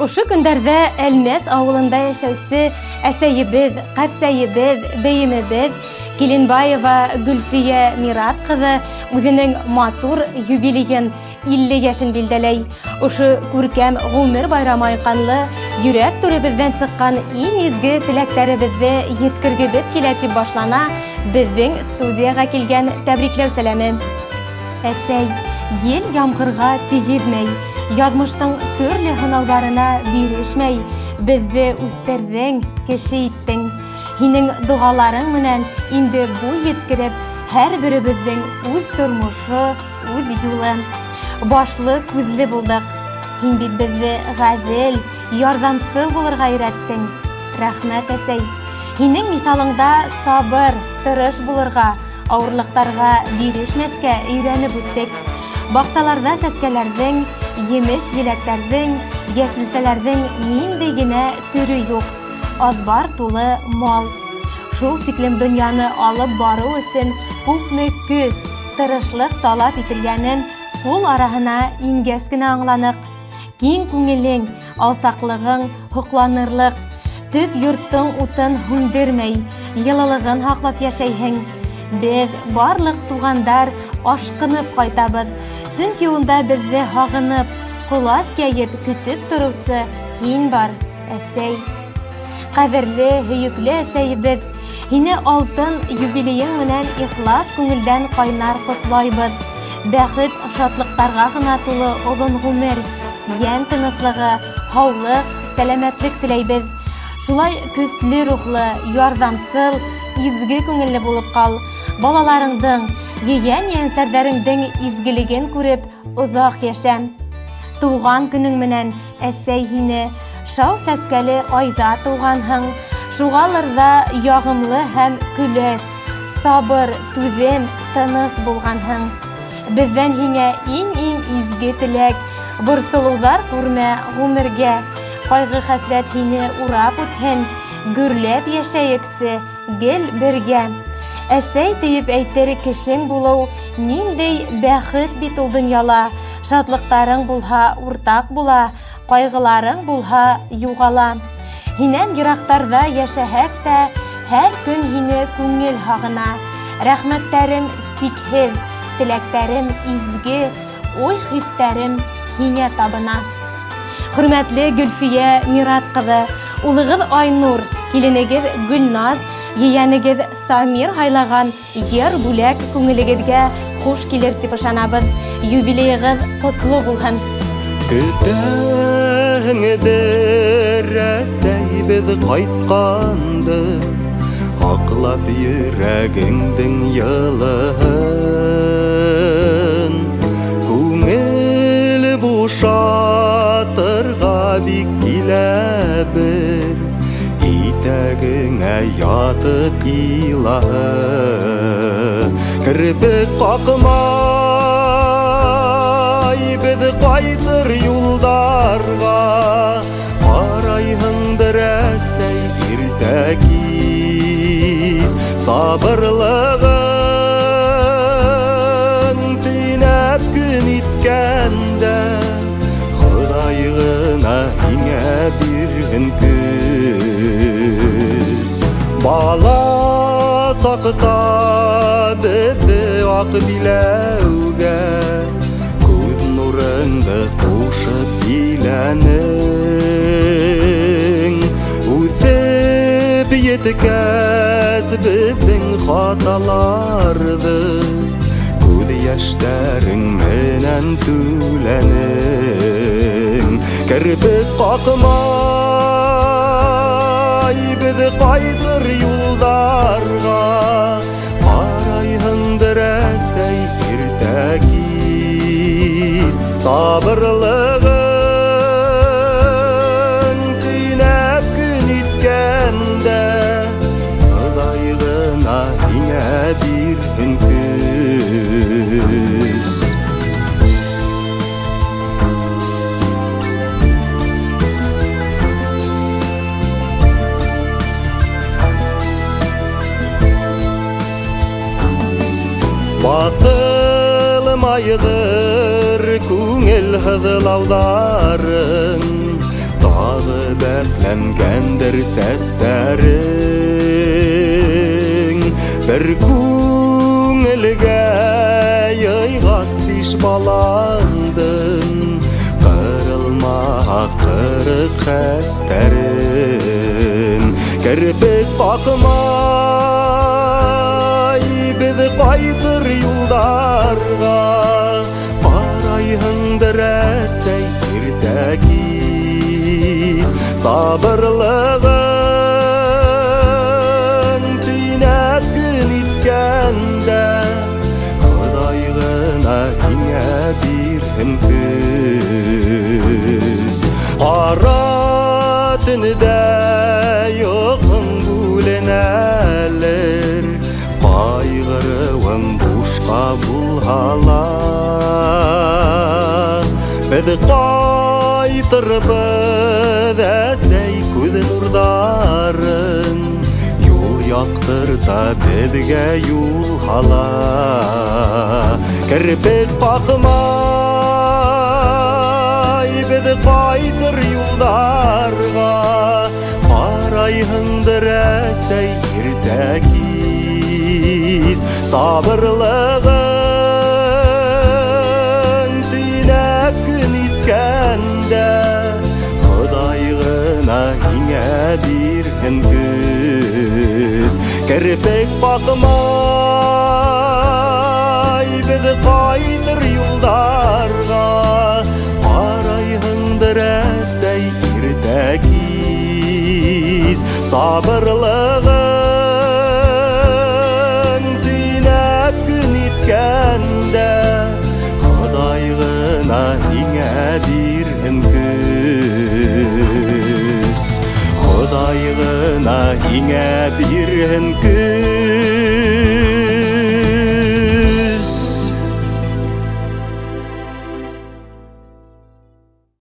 Ошо көндәрҙә Әлмәс ауылында йәшәүсе әсәйебеҙ, ҡәрсәйебеҙ, бейемебеҙ Килинбаева Гөлфиә Мират ҡыҙы үҙенең матур юбилейын 50 йәшен билдәләй. Ошо күркәм ғүмер байрамы айҡанлы йөрәк түребеҙҙән сыҡҡан иң изге теләктәребеҙҙе еткергебеҙ килә тип башлана беҙҙең студияға килгән тәбрикләү сәләме. Әсәй, ел ямғырға тигеҙмәй, яҙмыштың төрлө һынауҙарына бирешмәй, беҙҙе үҫтерҙең, кеше иттең. Һинең доғаларың менән инде буй еткереп, һәр беребеҙҙең үҙ тормошо, үҙ юлы. Башлы күҙле булдыҡ. Һин бит беҙҙе ғәҙел, ярҙамсыл булырға өйрәттең. Рәхмәт, әсәй. Һинең миҫалыңда сабыр, тырыш булырға, ауырлыҡтарға бирешмәҫкә өйрәнеп үҫтек. Баҡсаларҙа сәскәләрҙең, емеш-еләктәрҙең, йәшелсәләрҙең ниндәй генә төрө юҡ. Аҙбар тулы мал. Шул тиклем донъяны алып барыу өсөн күпме көс, тырышлыҡ талап ителгәнен ҡул араһына ингәс кенә аңланыҡ. Киң күңелең, алсаҡлығың һоҡланырлыҡ. Төп йорттоң утын һүндермәй, йылылығын һаҡлап йәшәйһең. Беҙ, барлыҡ туғандар, ашҡынып ҡайтабыҙ. Сөнки унда беҙҙе һағынып, ҡолас йәйеп көтөп тороусы һин бар, әсәй. Ҡәҙерле, һөйөклө әсәйебеҙ, һине алтын юбилейың менән ихлас күңелдән ҡайнар ҡотлайбыҙ. Бәхет, шатлыҡтарға ғына тулы оҙон ғүмер, йән тыныслығы, һаулыҡ, сәләмәтлек теләйбеҙ. Шулай көслө рухлы, ярҙамсыл, изге күңелле булып ҡал. Балаларыңдың, ейән-ейәнсәрҙәреңдең изгелеген күреп, оҙаҡ йәшә. Тыуған көнөң менән, әсәй, һине шау сәскәле айҙа тыуғанһың. Шуғалыр ҙа яғымлы һәм көләс, сабыр, түҙем, тыныс булғанһың. Беҙҙән һиңә иң-иң изге теләк, борсолоуҙар күрмә ғүмергә. Ҡайғы-хәсрәт һине урап үтһен, гөрләп йәшәйексе гел бергә. Әсәй тиеп әйтер кешең булыу ниндәй бәхет бит ул донъяла. Шатлыҡтарың булһа уртаҡ була, ҡайғыларың булһа юғала. Һинән йыраҡтарҙа йәшәһәк тә, һәр көн һине күңел һағына. Рәхмәттәрем сикһеҙ, теләктәрем изге, уй-хистәрем һиңә табына. Хөрмәтле Гөлфиә Мират ҡыҙы, улығыҙ Айнур, киленегеҙ Гөлназ, ейәнегеҙ Самир һайлаған йыр бүләк күңелегеҙгә хуш килер тип ышанабыҙ. Юбилейығыҙ ҡотло булһын. Көтәһеңдер, әсәй, беҙ ҡайтҡанды, һаҡлап йөрәгеңдең йылыһын. Күңел бушатырға бик килә бер, итәгеңә ятып илаһы. Керпек ҡаҡмай беҙ ҡайтыр юлдарға, ҡарайһыңдыр, әсәй, иртә кис. Сабырлығың төйнәп көн иткәндә, Хоҙай ғына һиңә бирһен көс. Бала саҡта беҙҙе аҡ биләүгә күҙ нурыңды ҡушып биләнең. Үҫеп еткәс беҙҙең хаталарҙы күҙ йәштәрең менән түләнең. Керпек ҡаҡмай беҙ ҡайтыр юлдарға, ҡарайһыңдыр, әсәй, иртә кис. Сабырлығың төйнәп көн иткәндә, Хоҙай ғына һиңә бирһен көс. Баҫылмайҙыр күңел һыҙлауҙарың, Тағы бәкләнгәндер сәстәрең. Бер күңелгә йыйғас биш балаңдың ҡырылмаһа ҡырыҡ хәстәрең. Керпек ҡаҡмай беҙ ҡайтыр юлдарға, ҡарайһыңдыр әсәй иртә кис. Сабырлығың төйнәп көн иткәндә, Хоҙай ғына һиңә бирһен көс. Ҡара төндә йоҡоң бүленәлер, ҡайғырыуың бушҡа булһа ла. Беҙ ҡайтырбыҙ, әсәй, күҙ нурҙарың юл яҡтырта, беҙгә юл һала. Керпек ҡаҡмай беҙ ҡайтыр юлдарға, ҡарайһыңдыр әсәй иртә кис. Сабырлығың төйнәп көн иткәндә, Хоҙай ғына һиңә бирһен көс. Керпек ҡаҡмай беҙ ҡайтыр юлдарға, ҡарайһыңдыр әсәй иртә кис. Сабырлығың төйнәп көн иткәндә, Хоҙай ғына һиңә бирһен көс. Хоҙай ғына һиңә бирһен көс.